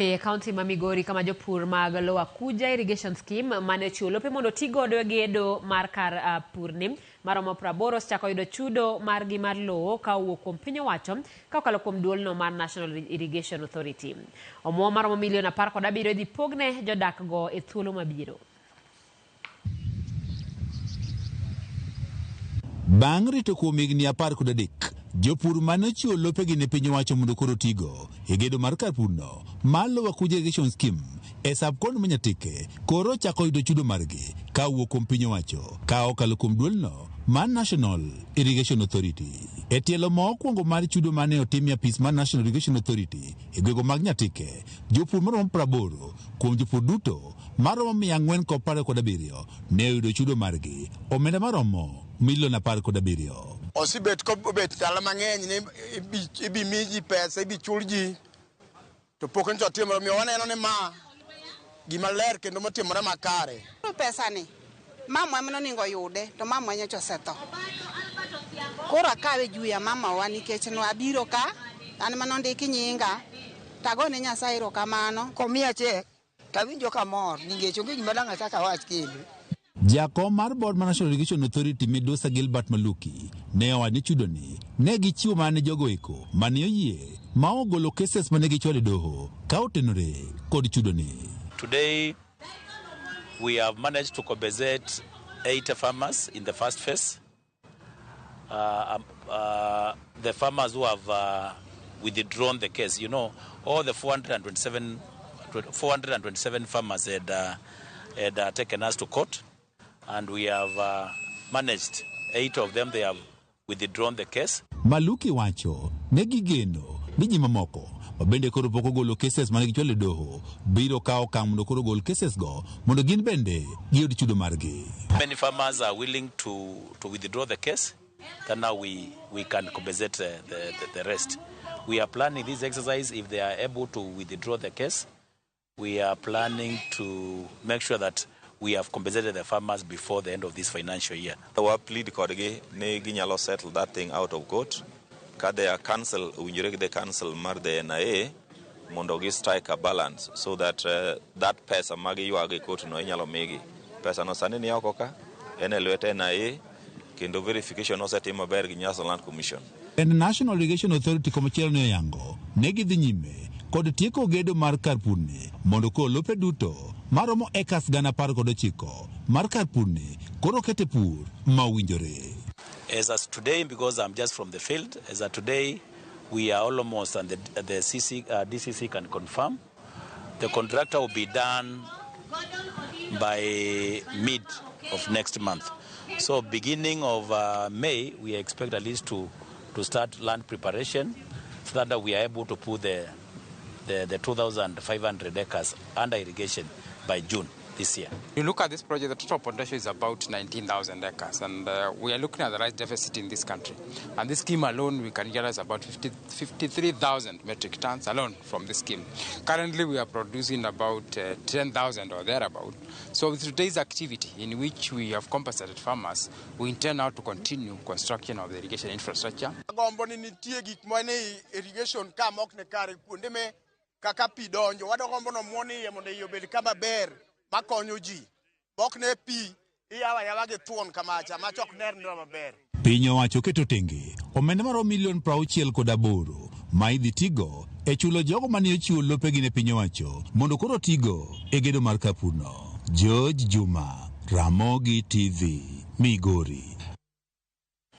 E kaunti ma Migori kama jopur mag Lower Kuja Irrigation Scheme mane ochiwo lope mondo oti godo e gedo mar kar purni maromo 80 osechako yudo chudo margi mar lowo ka owuok kuom piny owacho ka okalo kuom duolno mar National Irrigation Authority. Omuom maromo milion 17 idhi pogne jodak go e thuolo mabiro. Bang' rito kuom higni 13, jopur mane ochiwo lopegi ne piny owacho mondo koro otigo e gedo mar kar purno mar Lower Kuja Irrigation Scheme e sub-county ma Nyatike koro ochako yudo chudo margi ka owuok kuom piny owacho ka okalo kuom duolno mar National Irrigation Authority. E tielo ma okwongo mar chudo mane otim e apis mar National Irrigation Authority e gwego mag Nyatike, jopur maromo 80 kuom jopur duto maromo 427 ne oyudo chudo margi, omenda maromo milion 17. Osebet kobet ndalo mang'eny ni ibi mi ji pesa, ibi chul ji, to pok nyocha otimore. Omiyo waneno ni ma gima ler kendo motimore makare. Pesa ni mamwa ema noningo yude to mamwa nyocha osetho. Koro akawe juu ya mamawa nikech nwabiro ka an ema nondiki nyinga tagone Nyasaye erokamano. Komiya check tawinjo kamor nikech onge gima dang' achak awach kendo. Jakom mar board mar National Irrigation Authority Midusa Gilbert Maluki ne owacho ni chudoni ne gichiwo mana ne jogo eko mane oyie ma ogolo cases mane gichwalo e doho ka otenore kod chudoni. Today we have managed to compensate 80 farmers in the first phase. The farmers who have withdrawn the case, all the 427 farmers had taken us to court, and we have managed 8 of them, they have withdrawn the case. Maluki wacho ne gigeno ni ji mamoko ma bende koro pok ogolo cases mane gichwalo e doho biro kawo okang' mondo koro ogol cases go mondo gin bende giyud chudo margi. Many farmers are willing to withdraw the case, then now we can compensate the rest. We are planning this exercise. If they are able to withdraw the case, we are planning to make sure that we have compensated the farmers before the end of this financial year. Wa plead kodgi ni ginyalo settle that thing out of court. Ka their counsel owinjore gi the counsel mar the NIA mondo gi strike a balance so that that pesa ma giywago e court no inyalo migi. Pesa no sani ni oko ka, en e lwet NIA kendo verification osetim maber gi National Land Commission. And National Irrigation Authority komachielo ne oyango ne gidhi nyime kod tieko gedo mar kar purni mondo koro lope duto maromo acres 19,000 mar kar purni koro kete pur ma owinjore. As of today, because I'm just from the field, as of today, we are almost, and the DCC can confirm, the contractor will be done by mid of next month. So beginning of May, we expect at least to start land preparation so that we are able to put the 2,500 acres under irrigation by June this year. You look at this project, the total potential is about 19,000 acres, and we are looking at the rice deficit in this country. And this scheme alone, we can realize about 53,000 metric tons alone from this scheme. Currently, we are producing about 10,000 or thereabout. So with today's activity, in which we have compensated farmers, we intend now to continue construction of the irrigation infrastructure. Gombo ni nitie gik mane irrigation ka mok ne kare kuonde me kaka pi donjo, wadogombo no muon iye mondo iye obed kama ber makonyo ji. Mok ne pi iyawo ayawa gi thuon kamacha macha ok ner maber. Piny owacho keto tenge omenda maromo milion 68 ma idhi tigo e chulo jogo mane ochiwo lopegi ne piny owacho mondo koro tigo e gedo mar kar purno. George Juma, Ramogi TV, Migori.